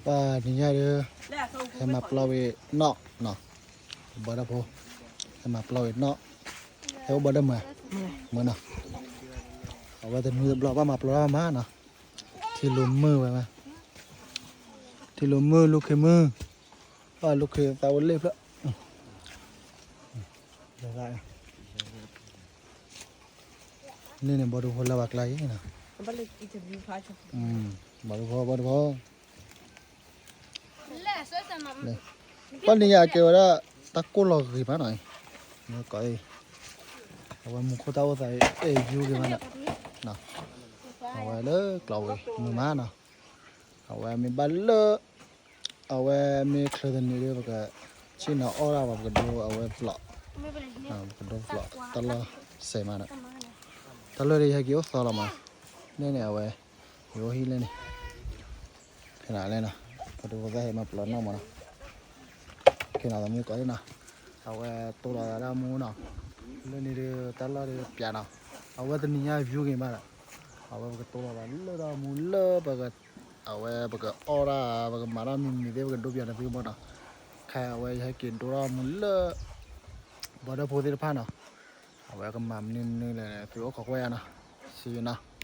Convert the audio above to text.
ပှၤနံၤညါဒီး ဟဲမၤပျီဝံၤနီၣ်နီၣ်, ဘီဒီဖိ ဟဲမၤပျီဝံၤနီၣ်, ဟဲအိၣ်ဘီဒီမုၢ်, မုၢ်နီၣ်, အဝဲတနွံတဘျီဘၣ်မၤပျီတၢ်မးနီၣ်, ထံလူၤမုၢ်ဝဲမး, ထံလူၤမုၢ်လူၤခ့မုၢ်, ဘၣ်လူၤခ့သးဝဲလ့ၣ်ဖျၢၣ် န့ၣ်န့ၣ် ဘီဒူဖိလၢပှၤကျါအံၤနီၤ, ဘီဒူဖိ ဘီဒူဖိ, ဘၣ်နံၤညါကဲဝဲဒၣ် တၢ်ကိၢ်လီၤဂ့ၤမးနီၤ, ကိးအံၤ အဝဲမူခိၣ်တၢ်အိၣ်သးအံၤ အဲၣ်ယူၤဂ့ၤမးနီၤ, အဝဲလၢကျီဝံၤမုာ်မးနီၤ, အဝဲမ့ၢ်ဘၣ်လၢ အဝဲမ့ၢ်ချၢတနံၤဒီး ပကဆ့ၣ်နီၤအီၣ်ဒၣ်ဘၣ် ပကဒိအဝဲပျီၣ်, ပကဒိပျီၣ်တၢ်လီၢ်စဲးမးနီၤ, တၢ်လီၢ်ဒီးယဟဲက့ၤအိၣ်သီလီၤမး, န့ၣ်န့ၣ်အဝဲ ယအိၣ်ဟံၣ်လဲၣ်န့ၣ် ခဲနၤလဲၣ်နီၤ, ပဒိဖိသၣ်ဟဲမၤပျီၢ်နီၣ်မးနီၤ, ခဲနၤသမုၣ်ကိးအံၤနီၤ, အဝဲတိၢ်လီၤသးဒၣ်မူနီၤ, လၢန့ၣ်ဒီးတၢ်လီၢ်ဒီးပျးနီၤ, အဝဲတနံၤညါ view ဂ့ၤမးနီၤ, အဝဲပကတိၢ်လီၤသးလၢဒၣ်မူလၢပက အဝဲပကအီၣ်ဒၣ် ပကမၤတၢ်မံၤမံၤသ့ၣ် ပကဒိပျးန့ၣ်သုကဘီနီၤ, ခဲအဝဲယဟဲက့ၤဒိတၢ်မူလၢ ဘီဒီဖိသ့ၣ်တဖၣ်နီၤ, အဝဲကမၤမနုၤမနုၤလဲၣ်န့ၣ် သုအိၣ်ခိးကွၢ်ယၤနီၤ, စံးနီၤ